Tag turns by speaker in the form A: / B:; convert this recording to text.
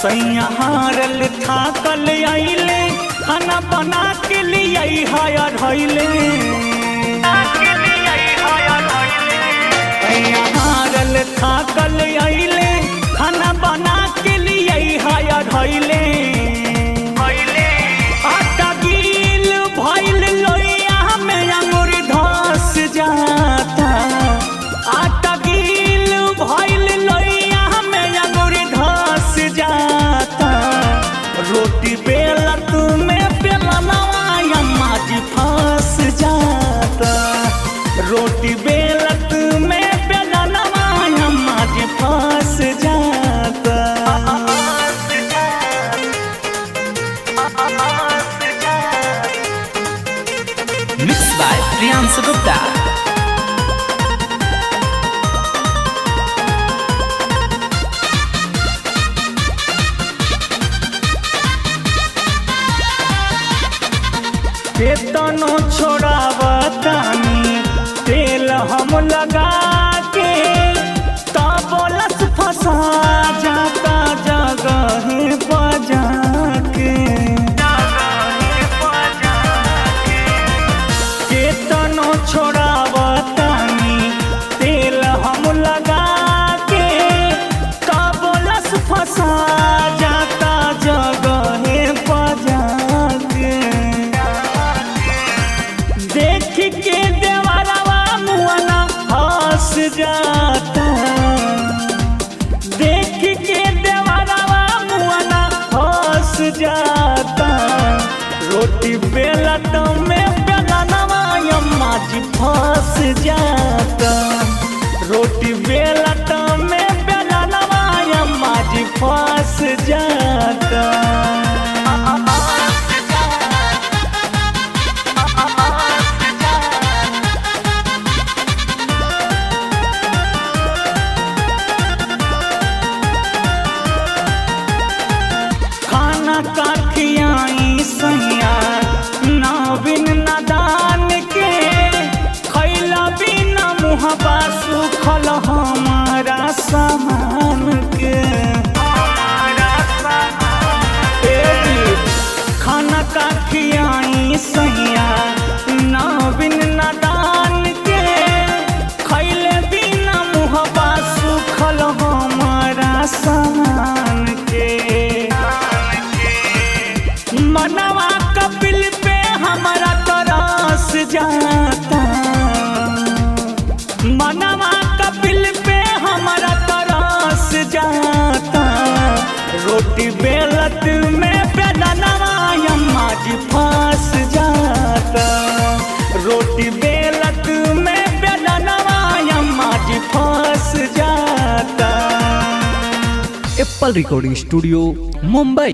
A: सैया हारल थाकल आइले, खाना बना के लिए हायर हइले। सैया हारल थाकल आइले, खाना बना के लिए हायर हइले। आटा गील भइल लोइया में अंगूर धस जाता। आटा गील भइल लोइया में अंगूर धस जाता। रोटी बेलत में बेलनवा अम्मा जी फंस जाता। रोटी बेलत में बेलनवा अम्मा जी फंस जाता।
B: Mixed by Priyansu Gupta.
A: केतनो छोड़ावतानी तेल हम लगा के, तबलस फंसा जाता जगह बजा के। केतनो छोड़ावतानी तेल हम लगा के, तबलस फंसा जाता जगह बजा के। देख के देवरवा मुआना हंस जाता। देख के देवरवा मुआना हंस जाता। रोटी बेलत में बेलनवा अम्मा जी फंस जाता। रोटी बेलत में बेलनवा अम्मा जी फंस जाता। खाना का खियाई सैया नाविन नदान के, खैला बिना मुहबा सुखल हमारा सामान के। ए जी, खाना का खियाई सैया नाविन नदान के, खैले बिना मुहबा सुखल हमारा सामान के। मनवा कपिल पे हमारा तरस जाता। मनवा कपिल पे हमारा तरस जाता। रोटी बेलत में बेलनवा अम्मा जी फंस जाता। रोटी बेलत में बेलनवा अम्मा जी फंस जाता।
B: Apple Recording Studio, Mumbai.